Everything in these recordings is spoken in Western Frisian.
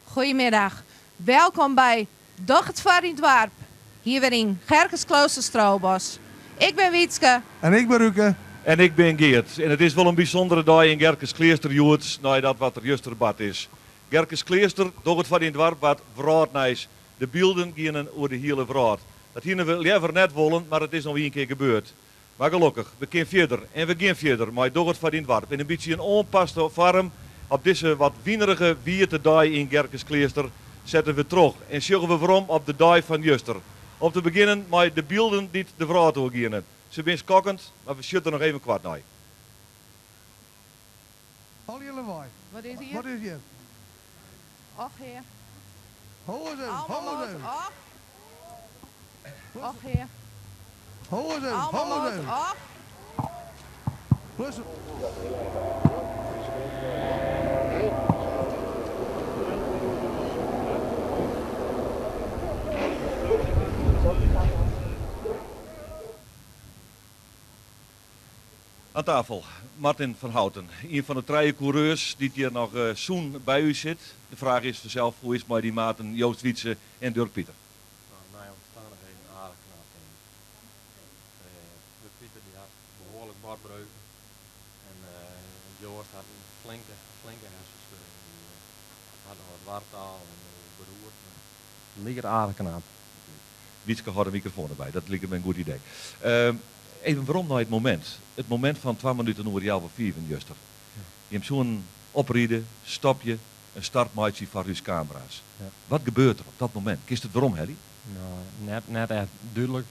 Goedemiddag, welkom by Doch it foar dyn doarp, hjir wer yn Gerkesklooster Strobos. Ik bin Wietske. En ik bin Ruke. En ik bin Geart. En it is wol in bysûndere dei yn Gerkeskleaster hjoed, nei dat wat der juster bard is. Gerkeskleaster, Doch it foar dyn doarp waard wrâldnijs. De bylden gienen oer de hiele wrâld. Dat hiene we leaver net wollen, mar it is no ien kear gebeurd. Mar gelokkich, we kin fierder en we gean fierder mei Doch it foar dyn doarp yn in bytsje in oanpaste foarm. Op dizze wat winerige, wiete dei yn Gerkeskleaster sette we troch en sjogge we werom op de dei fan juster. Om te begjinnen mei de bylden dy't de wrâld oer giene. Se binne skokkend, mar we sjogge der noch even koart nei. Al die lawaai. Wat is hier? Wat is hier? Och hear. Ho eens even, Allemaal ho eens motor. even. Och. Och hear. Ho eens even, Allemaal ho eens motor. even. Och. Listen. Aan tafel Martin van Houten, ien fan de trije koereurs dy't hjir noch sûn by ús sit. De fraach is fansels, hoe is it mei dyn maten Joast Wietse en Durk Pieter? No, nei omstannichheden aardich knap, tink ik. Durk Pieter dy hat behoarlik botbreuken en Joast hat in flinke, flinke hersenskudding. Dy hat noch wat wartaal en is beroerd, mar it liket aardich knap. Wietske hâldt de mikrofoan derby, dat liket my in goed idee. Even werom nei it momint. It momint fan twa minuten oer healwei fiven juster. Jim soenen opride, stopje, in start meitsje foar ús kamera's. Wat gebeurt der op dat momint? Kinst it weromhelje? No, net, net echt dúdlik,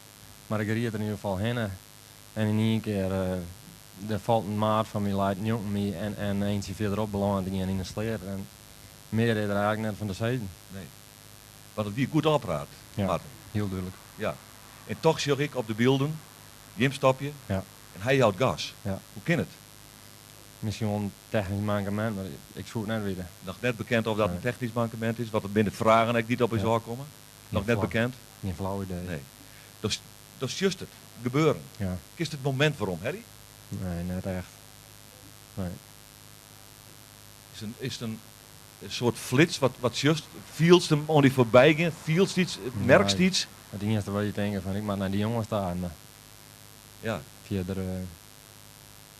mar ik ried der yn ieder gefal hinne en yn ien kear der falt in maat fan my leit njonken my en, en eintsje fierderop belânet ien yn 'e sleat en mear is der eigentlik net fan te sizzen. Nee. Want it wie goed ôfpraat, Ja, Martin. hiel dúdlik. Ja. En toch sjoch ik op de bylden, jim stopje Ja. en hy jout gas. Ja. Hoe kin it? Miskien wol in technysk mankemint, mar ik soe it net witte. Noch net bekend of dat in Nee. technysk mankemint is, want it binne fragen ek dy't op ús Ja. ôfkomme. Noch Gjin net flau, bekend? gjin flau idee. Nee. Do, do sjochst it gebeuren. Ja. Kinst it momint weromhelje? Nee, net echt. Nee. Is in, is it in soart flits, wat, wat sjochst? Fielst him oan dy foarby gean? Fielst iets? Merkst Nee. iets? It iennichste wat je tinke fan ik moat nei dy jonges ta, mar fierder.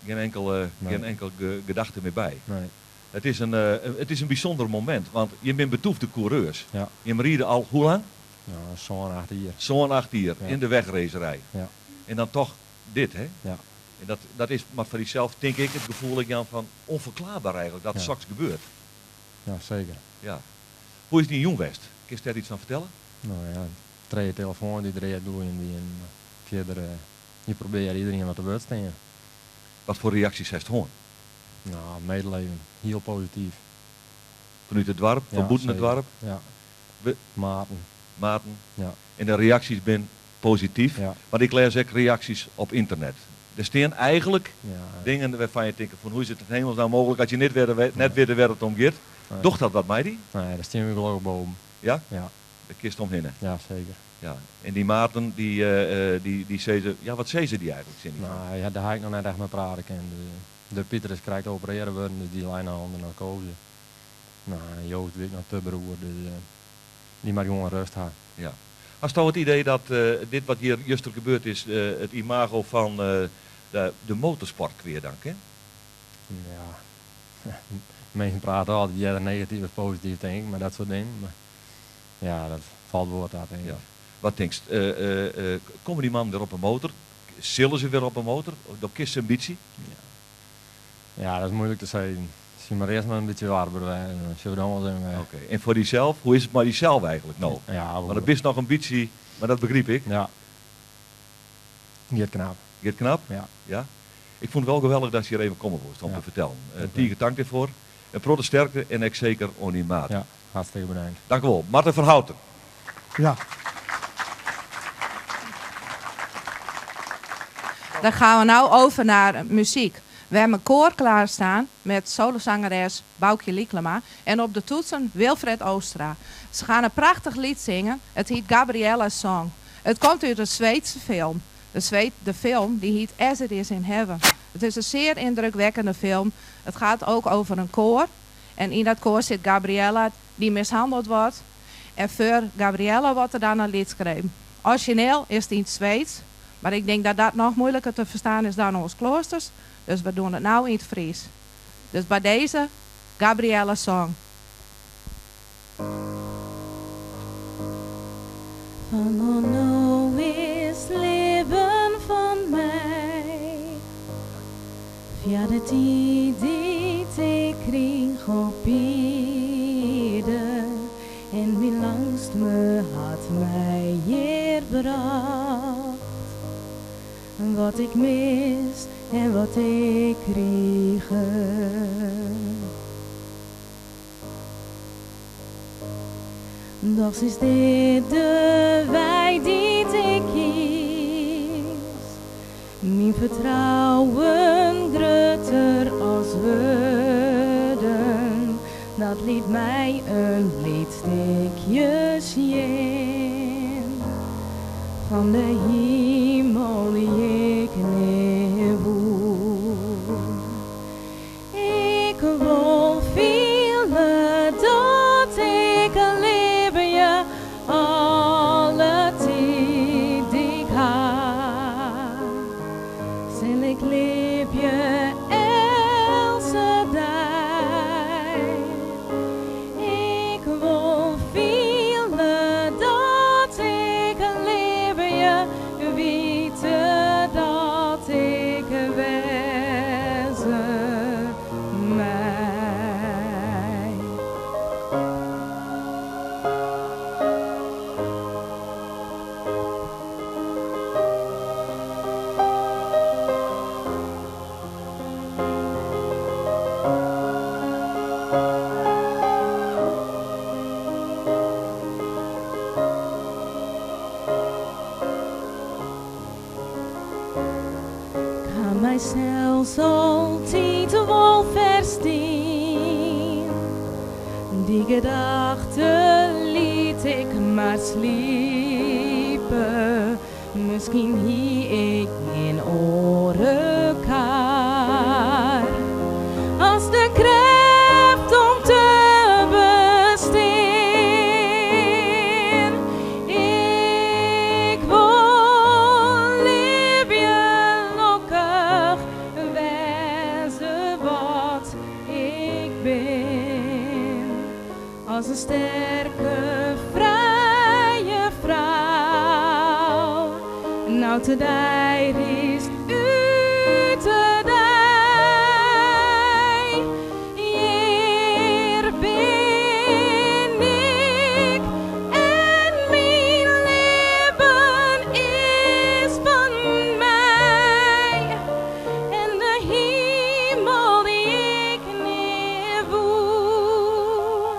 Gjin enkel, Nee. gjin enkel gedachte mear by. Nee. It is in bysûnder momint, want jim binne betûfte koereurs. Ja. Jim ride al hoe lang? No, sân, acht jier. Sân, acht jier Ja. yn de wegracerij. Ja. En dan toch dit, hè? Ja. En dat, dat is mar foar dysels, tink ik, it gefoel ek Jan fan onverklaarbaar eigenlijk dat Ja. soks gebeurt. Ja, seker. Ja. Hoe is dyn jûn west? Kinst dêr iets fan fertelle? No ja, trije telefoans dy't read gloeien wienen. Fierder, je probearje iderien wat te wurd stean. Wat foar reaksjes hast hân? No, medeleven. Hiel posityf. Fanút it doarp, fan Ja, bûten it seker. doarp? Ja. We Maten. Maten. Ja. En de reaksjes binne posityf, Ja. want ik lês ek reaksjes op ynternet. Der stean eigentlik Ja. dingen wêrfan't je tinke fan hoe is it yn hemelsnamme mooglik as je net witte, net Nee. witte wêr't it om giet. Nee. Docht dat wat mei dy? Nee, dêr stean we gelokkich boven. Ja? Ja. Dêr kinst omhinne? Ja, seker. Ja. En dy maten dy, dy, dy sizze, ja wat sizze dy eigentlik tsjin dy? No, ja, dêr ha ik noch net echt mei prate kinnen. De Pieter is krekt operearre wurden, dus dy lei noch ûnder narkoaze. No, Joost wie ek noch te beroerd, dus dy moat gewoan rêst ha. Ja. Hasto it idee dat dit wat hjir juster gebeurd is, it imago fan de motorsport kwea dwaan kin? Ja, minsken prate altyd earder negatyf as posityf, tink ik, mar dat soart dingen. Mar ja, dat falt wol wat ta, tink ik. Ja. Wat tinkst? Komme dy mannen wer op 'e motor? Sille se wer op 'e motor? Do kenst se in bytsje? Ja. Ja, dat is muoilik te sizzen. Sil mar earst mar in bytsje warber wêze, dan sjogge we dan wol even wer. Oké. En foar dysels, hoe is it mei dysels eigentlik no? Ja, Want wol. it bist noch in bytsje, mar dat begryp ik. Ja. Giet knap. Giet knap? Ja. Ja? Ik fûn it wol geweldich datst hjir even komme woest om Ja. te fertellen. Oké. Tige tank dêrfoar. In protte sterkte en ek seker oan dyn maat. Ja, hartstikke bedankt. Dankjewol. Martin van Houten. Ja. Dan gaan we nou over naar muziek. We hebben een koor klaarstaan met solozangeres Boukje Lyklema en op de toetsen Wilfred Oostra. Ze gaan een prachtig lied zingen. Het heet Gabriella's Song. Het komt uit een Zweedse film. De, Zweed, de film die heet As It Is in Heaven. Het is een zeer indrukwekkende film. Het gaat ook over een koor. En in dat koor zit Gabriella die mishandeld wordt. En voor Gabriella wordt er dan een lied geschreven. Origineel is het in het Zweeds. Maar ik denk dat dat nog moeilijker te verstaan is dan ons kloosters. Dus we doen het nou in het Fries. Dus bij deze Gabriella Song. Fan no is libben fan my Fia de tiid dy't ik kriich op ierde En myn langstme hat my hjir brocht Wat ik mis en wat ik krige. Dochs is dit de wei dy't ik kies. Myn fertrouwen grutter as wurden, dat liet my in bliid stikje sjen fan de himel dy't ik nea woe. Ik wol fiele dat ik libje alle tiid dy't ik ha. Sil ik libje eltse dei. Ik wol fiele dat ik libje, witte dat ik wêze mei. Ik ha mysels altyd wol ferstien. Dy gedachte liet ik mar sliepe. Miskien hie ik gjin oare kar. As de krêft om te bestean. Ik wol libje, lokkich wêze wat ik bin. As in sterke, frije frou. Nou te dei riist út de dei. Hjir bin ik en myn libben is fan my. En de himel dy't ik nea woe,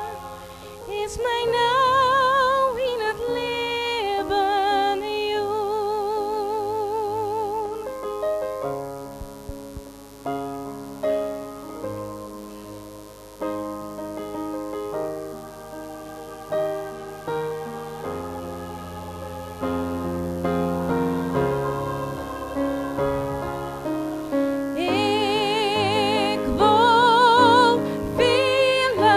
is my no yn it libben jûn. Ik wol fiele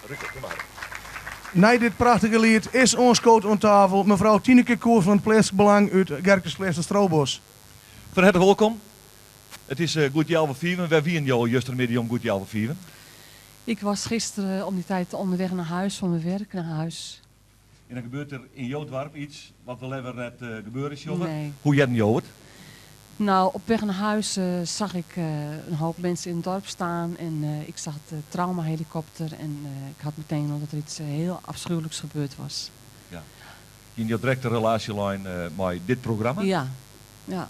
dat ik libje mei. Nei dit prachtige liet is oanskood oan tafel mefrou Tineke Koers fan it Pleatslik Belang út Gerkeskleaster Strobos. Fan herte wolkom. It is goed healwei fiven. Wêr wienen jo justermiddei om goed healwei fiven? Ik was gisteren om die tijd onderweg naar huis, van mijn werk naar huis. En dan gebeurt der yn jo doarp iets wat we leaver net gebeuren sjogge. Nee. Hoe hearden jo it? Nou, op weg naar huis zag ik een hoop mensen in het dorp staan en ik zag de traumahelikopter en ik had meteen al dat er iets heel afschuwelijks gebeurd was. Ja. Hiene jo direkt de relaasje lein mei dit programma? Ja, ja.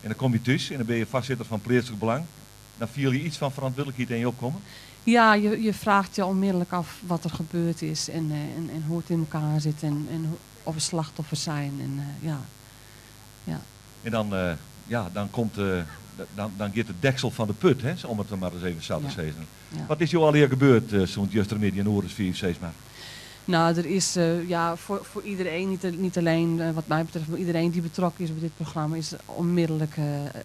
En dan komme je thús en dan binne je foarsitter fan Pleatslik Belang. Dan fiele je iets fan ferantwurdlikheid yn je opkommen? Ja, je vraagt je onmiddellijk af wat er gebeurd is en, en, hoe het in elkaar zit en, en of er slachtoffers zijn. En, ja. Ja. En dan, ja, dan, komt, dan giet it deksel fan de put, hè, om it mar ris even sa te sizzen. Ja. Wat is jo allegear gebeurd sûnt justermiddei in oere as fiif, sis mar? Nou, er is ja, voor iedereen, niet alleen wat mij betreft, maar iedereen die betrokken is bij dit programma, is onmiddellijk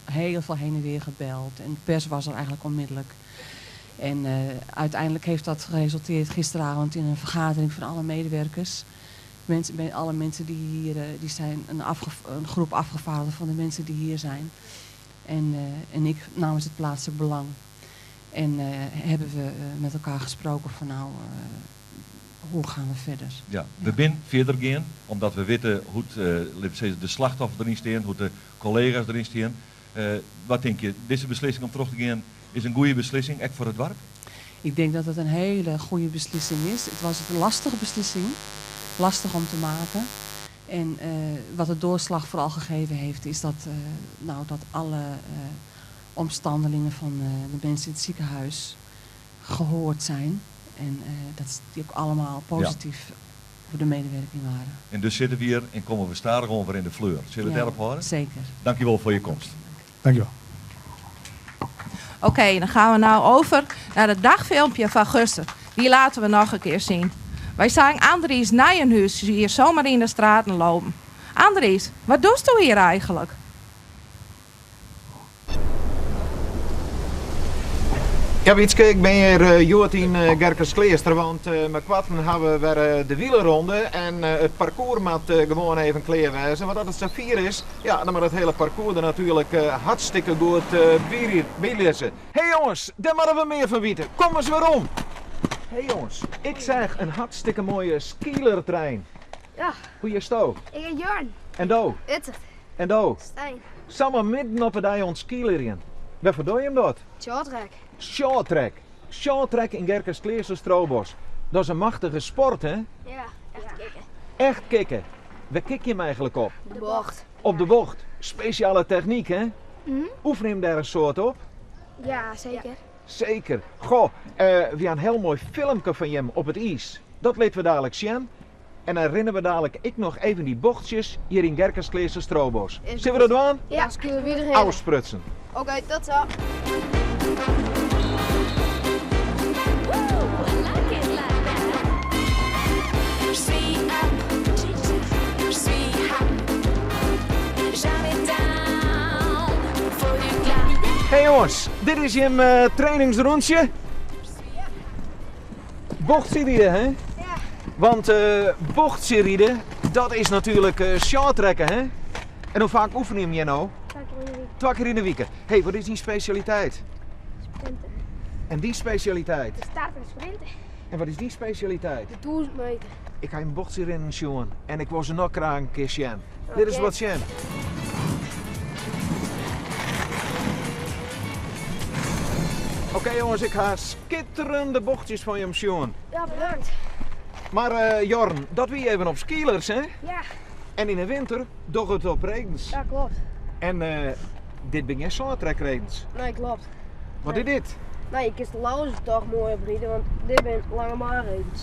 heel veel heen en weer gebeld. En de pers was er eigenlijk onmiddellijk. En uiteindelijk heeft dat geresulteerd gisteravond in een vergadering van alle medewerkers. Mensen, alle mensen die hier, die zijn een groep afgevaardigden van de mensen die hier zijn. En ik namens het plaatselijk belang. En hebben we met elkaar gesproken van nou, hoe gaan we verder? Ja, we binne fierder gien, omdat we witte hoe't de slachtoffers deryn stean, hoe't de kollega's deryn stean. Wat tinke je, dizze beslissing om terug te gean is in goede beslissing, ek foar it doarp? Ik denk dat het een hele goede beslissing is. Het was een lastige beslissing, lastig om te maken. En wat de doorslag vooral gegeven heeft, is dat, nou, dat alle omstandelingen van de mensen in het ziekenhuis gehoord zijn. En dat die ook allemaal positief voor de medewerking waren. En dus sitte we hjir en komme we stadichoan wer yn de fleur. Sille we it Ja, dêrop hâlde? Zeker. Dankjewol foar je komst. Dankjewel. Oké, dan gaan we nou over naar het dagfilmpje fan juster. Dy litte we noch in kear sjen. Wy seagen Andries Nijenhuis hjir samar yn de straten lopen. Andries, wat dochsto hjir eigentlik? Ja, Wietske, ik bin hjir hjoed yn Gerkeskleaster, want mei koarten ha we wer de wielerronde en it parkoers moat gewoan even klear wêze. Want as it safier is, ja, dan moat it hiele parkoers der natuerlik hartstikke goed by lizze. Hey jonges, dêr moatte we mear fan witte. Kom ris werom. Hey jonges, ik seach in hartstikke moaie skeelertrein. Ja. Hoe hjitsto? Ik hjit Jorn. En do? Uttert. En do? Stijn. Samar midden op 'e dei oan it skeelerjen. Wêrfoar dogge jim dat? Shorttrack. Shorttrack. Shorttrack yn Gerkeskleaster Strobos. Dat is in machtige sport, hè? Ja, echt kicken. Echt kicken. Wêr kik je him eigentlik op? De bocht. Op de bocht. Spesjale technyk, hè? Oefenje jim dêr in soad op? Ja, seker. Seker. Goh, wy ha in hiel moai filmke fan jim op it iis. Dat litte we dalik sjen. En dan rinne we dalik ek noch even dy bochtsjes hjir yn Gerkeskleaster Strobos. Is Sille we dat dwaan? Ja, dan spylje we wer. Ôfsprutsen. Oké, tot zo. I like it like that. Je suis up, je suis high. Jamais down, faut du glas. Hey jonges, dit is jim trainingsrûntsje. Bochtsjeriden, hè? Ja. Want bochtsjeriden, dat is natuerlik shorttracken, hè? En hoe faak oefenje jim hjir no? Twa kear yn de wike. Twa kear yn de wike. Hey, wat is dyn spesjaliteit? Sprinten. En dyn spesjaliteit? De start en sprinten. En wat is dyn spesjaliteit? De 1000 meter. Ik ha in bochtsjerinnen sjoen en ik wol se noch graach in kear sjen. Lit ris Oké. wat sjen. Oké jonges, ik ha skitterende bochtsjes fan jim sjoen. Ja, bedankt. Mar Jorn, dat wie even op skeelers, hè? Ja, En yn de winter dogge we it op redens. dat kloppet. En dit binne gjin shorttrackredens. Nee, kloppet. Wat is dit? Nee, ik is de Lauwers toch moai op riden, want dit binne langebaanredens.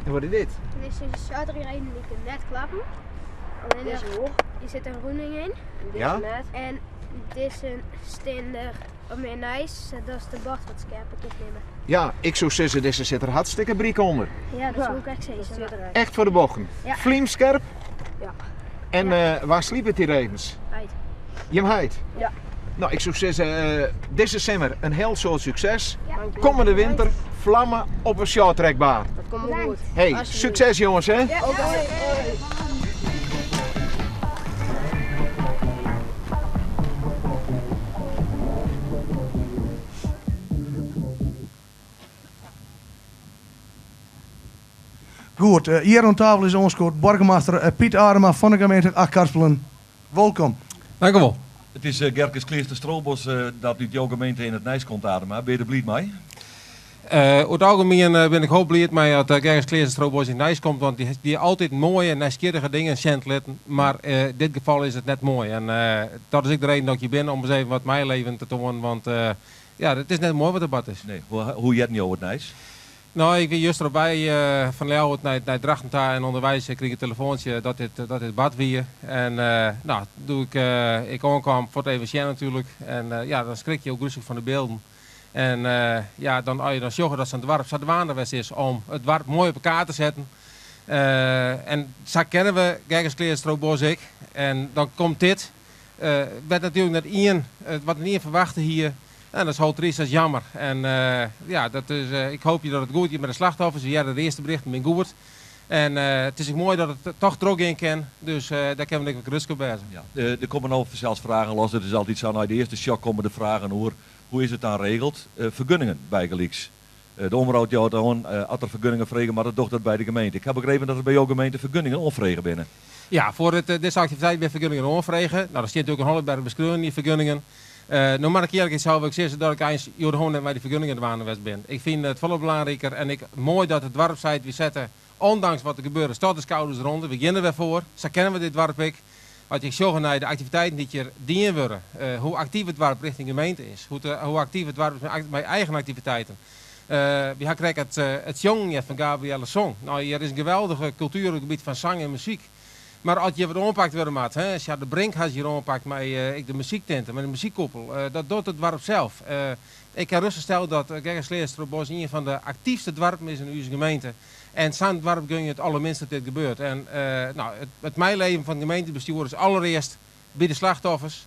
En wat is dit? Dit is een shorttrackreden die kan net klappen. Alleen Dit is hoog. er zit een rûning yn. Dit Ja? is net. En dit is in stinder wat mear nice, sadat de bocht wat skerper kunt nimmen. Ja, ik soe sizze, dizze sit der hartstikke bryk ûnder. Ja, dat Ja, soe ik ek Dat sizze. sit der echt. Echt foar de bochten. Ja. Flymskerp. Ja. En wêr sliepe dy redens? Heit. Jim heit? Ja. Nou, ik soe sizze, dizze simmer in hiel soad sukses. Ja. Kommende winter flamme op in shorttrackbaan. Dat komt wol goed. Hey, Alsjeblieft. sukses jonges, hè? Ja. Oké. Hoi. Goed, hjir oan tafel is oanskuord boargemaster Piet Adema fan de gemeente Achtkarspelen. Wolkom. Dankjewol. It is Gerkeskleaster Strobos dat út jo gemeente yn it nijs komt, Adema. Binne je der bliid mei? Oer it algemien bin ik hiel bliid mei dat Gerkeskleaster Strobos yn it nijs komt, want dy altyd moaie, nijsgjirrige dingen sjen te litten. Mar yn dit gefal is it net moai. En dat is ek de reden dat ik hjir bin, om ris even wat meileven te toanen. Want ja, it is net moai wat der bard is. Nee. Hoe hearden jo it nijs? No, ik wie juster op wei fan Ljouwert nei Drachten ta en ûnderweis krige ik in telefoantsje dat dit bard wie. En no, doe't ik oankaam, fuort even sjen natuerlik. En ja, dan skrik je ôfgryslik fan de bylden. En ja, dan as je dan sjogge dat sa'n doarp sa dwaande west is om it doarp moai op de kaart te setten. En sa kenne we Gerkeskleaster Strobos ek. En dan komt dit, wêr't natuerlik net ien, wat net ien ferwachte hie. En dat is hiel tryst, dat is jammer. En ja, dat is, ik hoopje dat it goed giet mei de slachtoffers. We hearre de earste berichten binne goed. En it is ek moai dat it toch trochgean kin. Dus dêr kinne we ek wat grutsk op wêze. Ja, der komme no fansels fragen los. It is altyd sa, nei de earste shock komme de fragen oer hoe is it dan regeld? Fergunningen bygelyks. De Omrop jout oan, as der fergunningen frege moatte, docht dat by de gemeente. Ik ha begrepen dat der by jo gemeente fergunningen oanfrege binne. Ja, foar dizze aktiviteit binne fergunningen oanfrege. No, der stiet natuerlik in hiele berch beskreaun yn dy fergunningen. No moat ik earlik sels ek sizze dat ik eins hjoed net mei dy fergunningen dwaande west bin. Ik fyn it folle belangriker en ek moai dat it doarp seit, wy sette, ondanks wat der gebeurde, toch de skouders derûnder. We geane der wer foar. Sa kenne we dit doarp ek. As je sjogge nei de aktiviteiten dy't hjir dien wurde, hoe aktyf it doarp rjochting gemeente is, hoe aktyf it doarp is mei eigen aktiviteiten. Wy ha krekt it sjongen heard fan Gabrielle Song. No, hjir is in geweldige kultuer op it gebiet fan sang en muzyk. Mar as hjir wat oanpakt wurde moat, hè, sja de Brink hat hjir oanpakt mei ek de muzyktinte, mei de muzykkoepel, dat docht it doarp sels. Ik kin rêstich stelle dat Gerkeskleaster Strobos ien fan de aktyfste doarpen is yn ús gemeente. En sa'n doarp gun je it allerminst dat dit gebeurt. En no, it meileven fan it gemeentebestjoer is allerearst by de slachtoffers.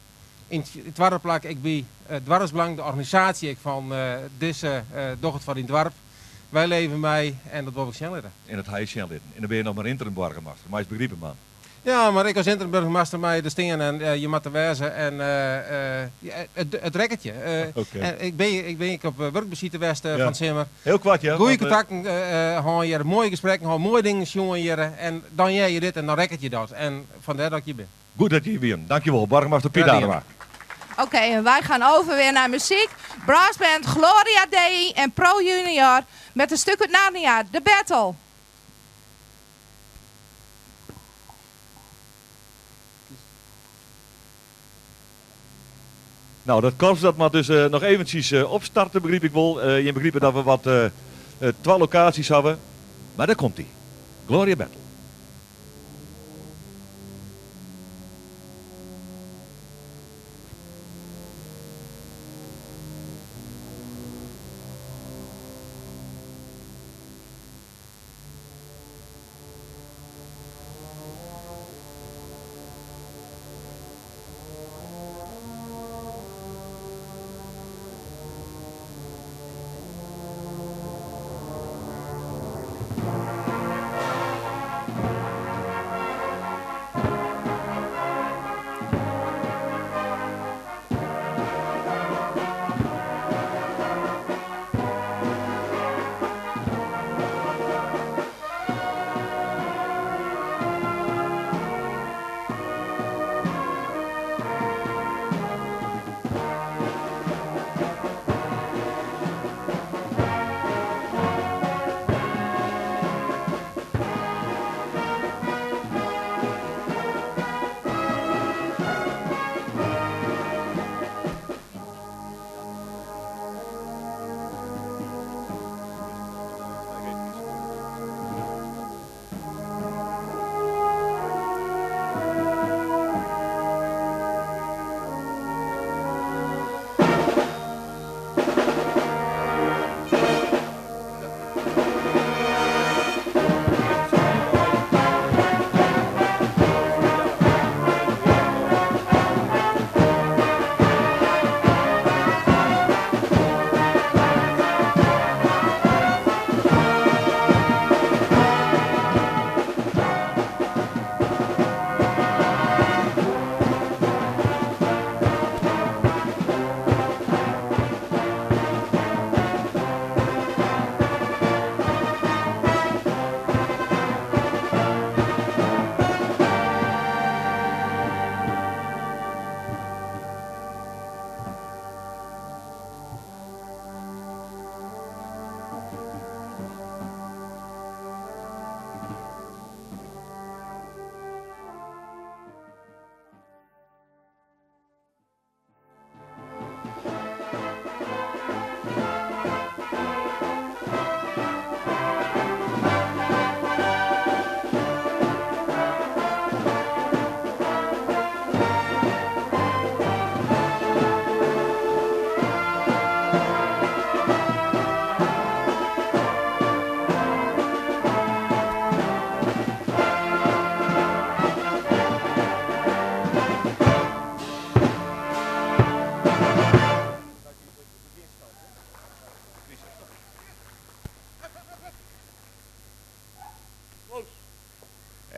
Yn it twadde plak ek by it doarpsbelang, de organisaasje ek fan dizze Doch it foar dyn doarp. Wy leve mei en dat wol ik sjen litte. En dat ha je sjen litten. En dan binne je noch mar interim boargemaster. Meist begripe, man. Ja, mar ek as interim boargemaster mei je der stean en je moatte wêze en it rekket je. Ik bin ek op wurkbesite west fan 't simmer. Hiel koart, ja. Goeie kontakten hân hjir, moaie gesprekken hân, moaie dingen sjoen hjir en dan hear je dit en dan rekket je dat. En fandêr dat ik hjir bin. Goed dat je hjir wienen. Dankjewol, boargemaster Piet Adema. Oké, en wy gean over wer nei muzyk. Brassband Gloria Dei en Pro Junior met in stik út Narnia, The Battle. Nou, dat korps dat moat dus noch eventsjes opstarte, begryp ik wol. Jim begripe dat we wat twa lokaasjes hawwe, mar dêr komt-ie. Gloria Battle.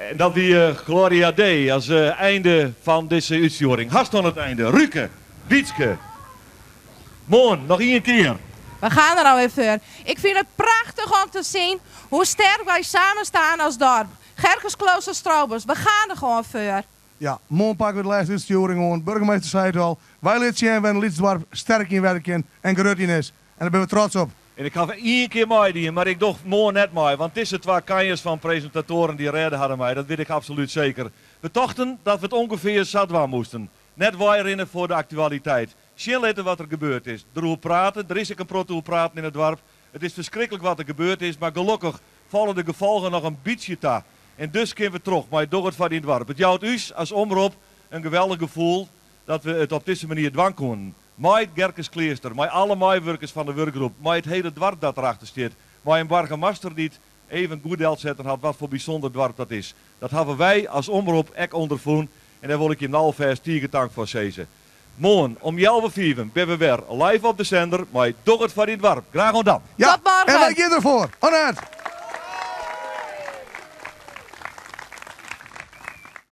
En dat wie Gloria Dei as einde fan dizze útstjoering. Hast oan it einde. Ruke, Wietske, moarn noch ien kear. We gaan er alweer voor. Ik vind het prachtig om te zien hoe sterk wij samen staan als dorp. Gerkesklooster Strobers, we gaan er gewoon voor. Ja, moarn pakke we de lêste útstjoering oan. Burgemeester sei it al, wy litte sjen wêr in lyts doarp sterk yn wurde kin en grut yn is. En dêr binne we trots op. En ik haw ien kear meidien, mar ik doch moarn net mei, want dizze twa kanjers fan presintatoaren dy rêde harren mei, dat wit ik absolút seker. We tochten dat we it ûngefear sa dwaan moasten. Net weirinne foar de aktualiteit. Sjen litte wat der gebeurd is. Deroer prate, der is ek in protte oer praten yn it doarp. It is ferskriklik wat der gebeurd is, mar gelokkich falle de gefolgen noch in bytsje ta. En dus kinne we troch mei Doch it foar dyn doarp. It jout ús as omrop in geweldich gefoel dat we it op dizze manier dwaan koenen. Mei Gerkeskleaster, mei alle meiwurkers fan de wurkgroep, mei it hiele doarp dat derachter stiet, mei in boargemaster dy't even goed delsetten hat wat foar bysûnder doarp dat is. Dat hawwe wy as omrop ek ûnderfûn en dêr wol ik jim no alfêst tige tank foar sizze. Moarn om healwei fiven binne we wer live op de sender mei Doch it foar dyn doarp. Graach oant dan! Ja, en wy gean derfoar. Oant.